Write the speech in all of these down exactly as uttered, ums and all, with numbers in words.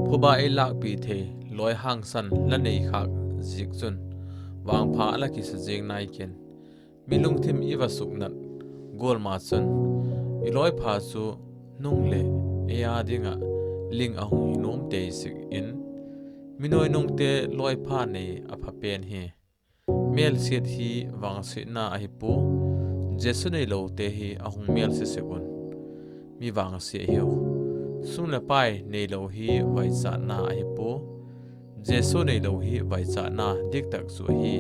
Phuba ei lâkpi thei lawi hangsan la nei khâk ziak chun, vangpha a la kisa ziang nai ken. Mi lungthim i va suknat gual ma chun, i lawipha chu nung leh ei â ding ah ling a hung hi nuam tei sek in, mi nuainungte lawipha nei a pha pen hi. Mêlsiat hi vangsiatna ahi pua, Jesu neilote hi a hung mêlsia sek un, mi vangsia hiu. Sum leh pai neilo hi vaichatna ahi pua, Jesu neilo hi vaichatna diktak chu ahi.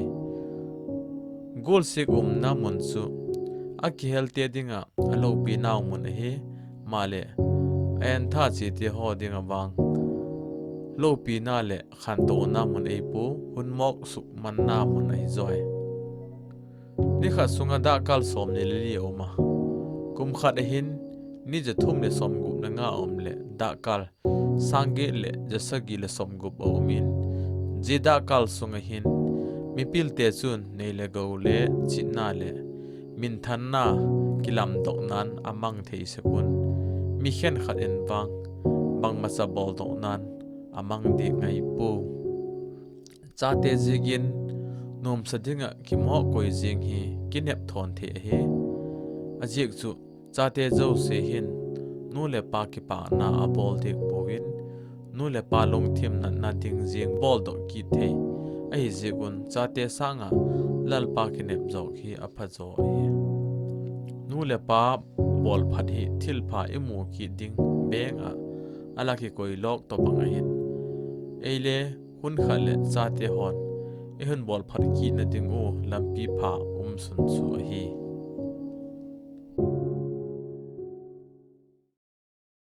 Gualsiak umna mun chu a kihelte ding ah a lopinau mun ahi, maleh a entha chiate haw ding ah vang lopina leh khantona mun ei pua, hun mawk sukmanna mun ahi zawi. Ni khat sung ah dakkal sawmni le li a um a, kum khat ah hin ni za thum leh sawmgup le nga um leh dakkal sâng giat leh za sagi leh sawmgup a um in, zia dakkal sung ah hin mipilte chun nei le go le chitna leh minthanna kilamdokna'n a mang thei sek un, mi khenkhat in vang bangmacha bawldokna'n a mang diak ngai pua. Chate ziakin nuamsa ding ah kimawk koi ziang hi kinep thawn thei ahi. A ziak chu chate zosia hin nu leh pa kipakna a bawl diak puau in, nu leh pa lungthim natna ding ziang bawldok kit thei ahi ziak un, chate sâng ah Lalpa kinep zawk hi a pha zaw ahi. Nu leh pa bawlphat hi thilpha i mu kit ding beng ah a la kikoi lawk tawhbang ahi'n, ei le hun khat leh chate haw'n ei hun bawlphat kitna ding uh lampi pha um sun chu ahi.